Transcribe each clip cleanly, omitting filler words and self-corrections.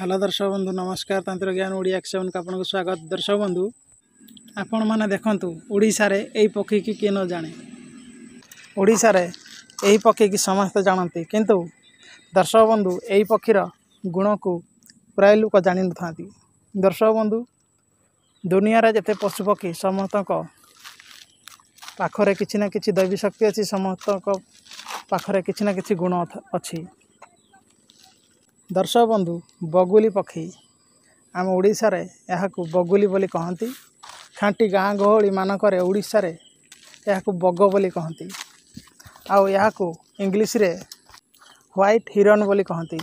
Hello ଦର୍ଶକ ବନ୍ଧୁ, ନମସ୍କାର। ତନ୍ତ୍ର ଜ୍ଞାନ ଓଡ଼ିଆ ସେଭେନକୁ ଆପଣଙ୍କୁ ସ୍ୱାଗତ। ଦର୍ଶକ ବନ୍ଧୁ, ଆପଣମାନେ ଦେଖନ୍ତୁ, ଓଡ଼ିଶାରେ ଏଇ ପକ୍ଷୀକି କିଏ ନ ଜାଣେ? ଓଡ଼ିଶାରେ ଏହି ପକ୍ଷୀକି ସମସ୍ତେ ଜାଣନ୍ତି, କିନ୍ତୁ ଦର୍ଶକ ବନ୍ଧୁ, ଏହି ପକ୍ଷୀର ଗୁଣକୁ ପ୍ରାୟ ଲୋକ ଜାଣିନଥାନ୍ତି। ଦର୍ଶକ ବନ୍ଧୁ, ଦୁନିଆରେ ଯେତେ ପଶୁପକ୍ଷୀ, ସମସ୍ତଙ୍କ ପାଖରେ କିଛି ନା କିଛି ଦୈବୀ ଶକ୍ତି ଅଛି, ସମସ୍ତଙ୍କ ପାଖରେ କିଛି ନା କିଛି ଗୁଣ ଅଛି। ଦର୍ଶକ ବନ୍ଧୁ, ବଗୁଲି ପକ୍ଷୀ, ଆମ ଓଡ଼ିଶାରେ ଏହାକୁ ବଗୁଲି ବୋଲି କହନ୍ତି। ଖାଣ୍ଟି ଗାଁ ଗହଳି ମାନଙ୍କରେ ଓଡ଼ିଶାରେ ଏହାକୁ ବଗ ବୋଲି କହନ୍ତି, ଆଉ ଏହାକୁ ଇଂଲିଶରେ ହ୍ୱାଇଟ୍ ହିରନ୍ ବୋଲି କହନ୍ତି।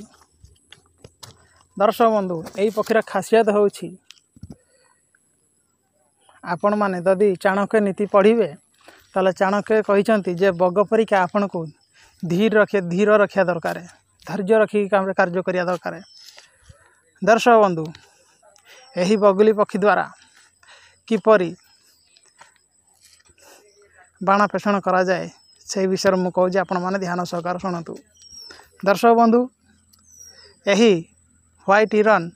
ଦର୍ଶକ ବନ୍ଧୁ, ଏହି ପକ୍ଷୀର ଖାସିୟତ ହେଉଛି, ଆପଣମାନେ ଯଦି ଚାଣକ୍ୟ ନୀତି ପଢ଼ିବେ, ତାହେଲେ ଚାଣକ୍ୟ କହିଛନ୍ତି ଯେ ବଗ ପରିକା ଆପଣଙ୍କୁ ଧୀର ରଖିବା ଦରକାର, ଧୈର୍ଯ୍ୟ ରଖିକି କାର୍ଯ୍ୟ କରିବା ଦରକାର। ଦର୍ଶକ ବନ୍ଧୁ, ଏହି ବଗୁଲି ପକ୍ଷୀ ଦ୍ୱାରା କିପରି ବାଣ ପେଷଣ କରାଯାଏ, ସେଇ ବିଷୟରେ ମୁଁ କହୁଛି, ଆପଣମାନେ ଧ୍ୟାନ ସହକାରେ ଶୁଣନ୍ତୁ। ଦର୍ଶକ ବନ୍ଧୁ, ଏହି ହ୍ୱାଇଟ୍ ହିରନ୍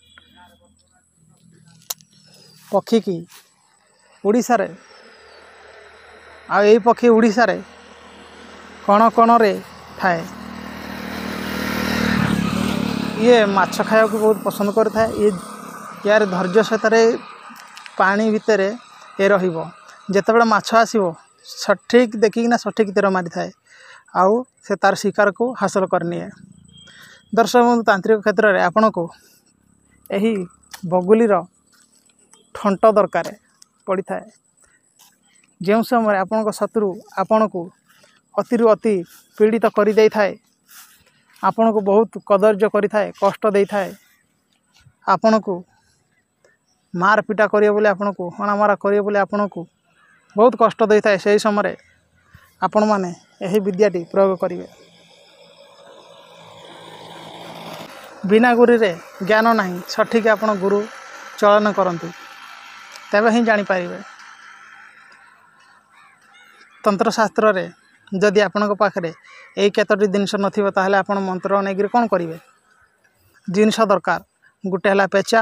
ପକ୍ଷୀକି ଓଡ଼ିଶାରେ, ଆଉ ଏହି ପକ୍ଷୀ ଓଡ଼ିଶାରେ କଣ କଣରେ ଥାଏ। ଇଏ ମାଛ ଖାଇବାକୁ ବହୁତ ପସନ୍ଦ କରିଥାଏ। ଇଏ ୟାର ଧୈର୍ଯ୍ୟ ସହିତରେ ପାଣି ଭିତରେ ଏ ରହିବ। ଯେତେବେଳେ ମାଛ ଆସିବ, ସଠିକ୍ ଦେଖିକିନା ସଠିକ୍ ତୀର ମାରିଥାଏ, ଆଉ ସେ ତାର ଶିକାରକୁ ହାସଲ କରିନିଏ। ଦର୍ଶକ ବନ୍ଧୁ, ତାନ୍ତ୍ରିକ କ୍ଷେତ୍ରରେ ଆପଣଙ୍କୁ ଏହି ବଗୁଲିର ଥଣ୍ଟ ଦରକାର ପଡ଼ିଥାଏ। ଯେଉଁ ସମୟରେ ଆପଣଙ୍କ ଶତ୍ରୁ ଆପଣଙ୍କୁ ଅତିରୁ ଅତି ପୀଡ଼ିତ କରିଦେଇଥାଏ, ଆପଣଙ୍କୁ ବହୁତ କଦର୍ଯ୍ୟ କରିଥାଏ, କଷ୍ଟ ଦେଇଥାଏ, ଆପଣଙ୍କୁ ମାର ପିଟା କରିବ ବୋଲି, ଆପଣଙ୍କୁ ହଣାମରା କରିବ ବୋଲି ଆପଣଙ୍କୁ ବହୁତ କଷ୍ଟ ଦେଇଥାଏ, ସେହି ସମୟରେ ଆପଣମାନେ ଏହି ବିଦ୍ୟାଟି ପ୍ରୟୋଗ କରିବେ। ବିନା ଗୁରୁରେ ଜ୍ଞାନ ନାହିଁ। ସଠିକ୍ ଆପଣ ଗୁରୁ ଚୟନ କରନ୍ତୁ, ତେବେ ହିଁ ଜାଣିପାରିବେ। ତନ୍ତ୍ରଶାସ୍ତ୍ରରେ ଯଦି ଆପଣଙ୍କ ପାଖରେ ଏଇ କେତୋଟି ଜିନିଷ ନଥିବ, ତାହେଲେ ଆପଣ ମନ୍ତ୍ର ନେଇକରି କ'ଣ କରିବେ? ଜିନିଷ ଦରକାର। ଗୋଟେ ହେଲା ପେଚା,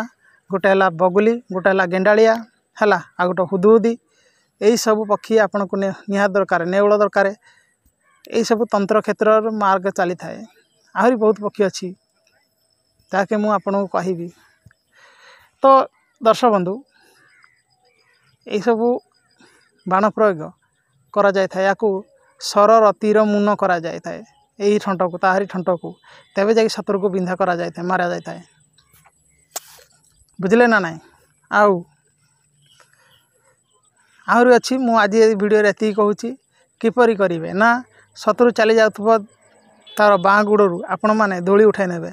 ଗୋଟେ ହେଲା ବଗୁଲି, ଗୋଟେ ହେଲା ଗେଣ୍ଡାଳିଆ ହେଲା, ଆଉ ଗୋଟେ ହୁଦୁହୁଦି। ଏଇସବୁ ପକ୍ଷୀ ଆପଣଙ୍କୁ ନିହାତି ଦରକାର, ନେଉଳ ଦରକାର। ଏଇସବୁ ତନ୍ତ୍ର କ୍ଷେତ୍ରର ମାର୍ଗ ଚାଲିଥାଏ। ଆହୁରି ବହୁତ ପକ୍ଷୀ ଅଛି, ତାହାକି ମୁଁ ଆପଣଙ୍କୁ କହିବି। ତ ଦର୍ଶକ ବନ୍ଧୁ, ଏଇସବୁ ବାଣ ପ୍ରୟୋଗ କରାଯାଇଥାଏ। ୟାକୁ ସରର ତୀର ମୁନ କରାଯାଇଥାଏ ଏହି ଥଣ୍ଟକୁ, ତାହାରି ଥଣ୍ଟକୁ, ତେବେ ଯାଇକି ଶତ୍ରୁକୁ ବିନ୍ଧା କରାଯାଇଥାଏ, ମାରାଯାଇଥାଏ। ବୁଝିଲେ ନା ନାହିଁ? ଆଉ ଆହୁରି ଅଛି, ମୁଁ ଆଜି ଏ ଭିଡ଼ିଓରେ ଏତିକି କହୁଛି। କିପରି କରିବେ ନା, ଶତ୍ରୁ ଚାଲି ଯାଉଥିବ, ତା'ର ବାଁ ଗୋଡ଼ରୁ ଆପଣମାନେ ଧୂଳି ଉଠାଇ ନେବେ।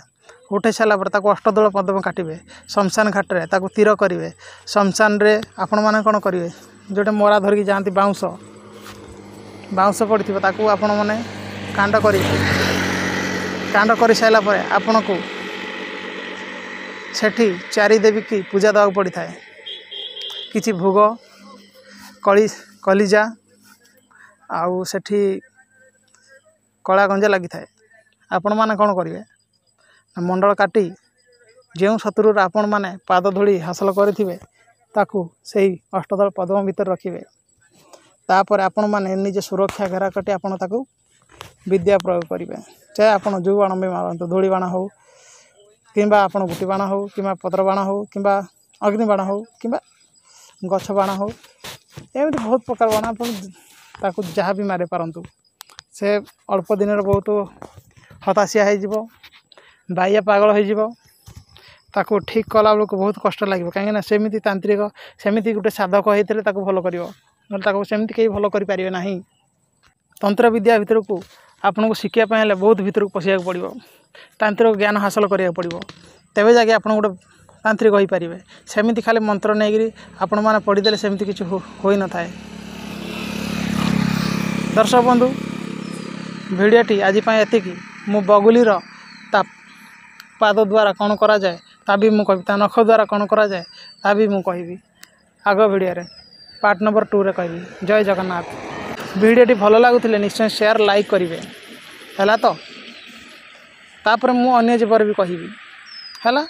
ଉଠାଇ ସାରିଲା ପରେ ତାକୁ ଅଷ୍ଟଦଳ ପଦ୍ମ କାଟିବେ, ଶମଶାନ ଘାଟରେ ତାକୁ ତୀର କରିବେ। ଶମଶାନରେ ଆପଣମାନେ କ'ଣ କରିବେ? ଯେଉଁଟା ମରା ଧରିକି ଯାଆନ୍ତି, ବାଉଁଶ ପଡ଼ିଥିବ, ତାକୁ ଆପଣମାନେ କାଣ୍ଡ କରିବେ। କାଣ୍ଡ କରିସାରିଲା ପରେ ଆପଣଙ୍କୁ ସେଠି ଚାରି ଦେବୀକି ପୂଜା ଦେବାକୁ ପଡ଼ିଥାଏ। କିଛି ଭୋଗ, କଳି କଲିଜା, ଆଉ ସେଠି କଳା ଗଞ୍ଜା ଲାଗିଥାଏ। ଆପଣମାନେ କ'ଣ କରିବେ? ମଣ୍ଡଳ କାଟି ଯେଉଁ ଶତ୍ରୁର ଆପଣମାନେ ପାଦ ଧୂଳି ହାସଲ କରିଥିବେ, ତାକୁ ସେଇ ଅଷ୍ଟଦଳ ପଦ୍ମ ଭିତରେ ରଖିବେ। ତାପରେ ଆପଣମାନେ ନିଜ ସୁରକ୍ଷା ଘେରା କାଟି ଆପଣ ତାକୁ ବିଦ୍ୟା ପ୍ରୟୋଗ କରିବେ। ଚାହେ ଆପଣ ଯେଉଁ ବାଣ ବି ମାରନ୍ତୁ, ଧୂଳି ବାଣ ହେଉ, କିମ୍ବା ଆପଣ ଗୁଟି ବାଣ ହେଉ, କିମ୍ବା ପତ୍ର ବାଣ ହେଉ, କିମ୍ବା ଅଗ୍ନି ବାଣ ହେଉ, କିମ୍ବା ଗଛ ବାଣ ହେଉ, ଏମିତି ବହୁତ ପ୍ରକାର ବାଣ ଆପଣ ତାକୁ ଯାହା ବି ମାରି ପାରନ୍ତୁ, ସେ ଅଳ୍ପ ଦିନରେ ବହୁତ ହତାଶିଆ ହେଇଯିବ, ବାଇଆ ପାଗଳ ହେଇଯିବ। ତାକୁ ଠିକ୍ କଲାବେଳକୁ ବହୁତ କଷ୍ଟ ଲାଗିବ, କାହିଁକିନା ସେମିତି ତାନ୍ତ୍ରିକ, ସେମିତି ଗୋଟେ ସାଧକ ହେଇଥିଲେ ତାକୁ ଭଲ କରିବ, ନହେଲେ ତାକୁ ସେମିତି କେହି ଭଲ କରିପାରିବେ ନାହିଁ। ତନ୍ତ୍ର ବିଦ୍ୟା ଭିତରକୁ ଆପଣଙ୍କୁ ଶିଖିବା ପାଇଁ ହେଲେ ବହୁତ ଭିତରକୁ ପଶିବାକୁ ପଡ଼ିବ, ତାନ୍ତ୍ରିକ ଜ୍ଞାନ ହାସଲ କରିବାକୁ ପଡ଼ିବ, ତେବେ ଯାଇକି ଆପଣ ଗୋଟେ ତାନ୍ତ୍ରିକ ହୋଇପାରିବେ। ସେମିତି ଖାଲି ମନ୍ତ୍ର ନେଇକରି ଆପଣମାନେ ପଢ଼ିଦେଲେ ସେମିତି କିଛି ହୋଇନଥାଏ। ଦର୍ଶକ ବନ୍ଧୁ, ଭିଡ଼ିଓଟି ଆଜି ପାଇଁ ଏତିକି। ମୁଁ ବଗୁଲିର ତା ପାଦ ଦ୍ୱାରା କ'ଣ କରାଯାଏ ତା ବି ମୁଁ କହିବି, ତା ନଖ ଦ୍ୱାରା କ'ଣ କରାଯାଏ ତା ବି ମୁଁ କହିବି ଆଗ ଭିଡ଼ିଓରେ, ପାର୍ଟ ନମ୍ବର 2ରେ କହିବି। ଜୟ ଜଗନ୍ନାଥ। ଭିଡ଼ିଓଟି ଭଲ ଲାଗୁଥିଲେ ନିଶ୍ଚୟ ସେୟାର, ଲାଇକ୍ କରିବେ, ହେଲା ତ? ତାପରେ ମୁଁ ଅନ୍ୟ ଜୀବରେ ବି କହିବି, ହେଲା।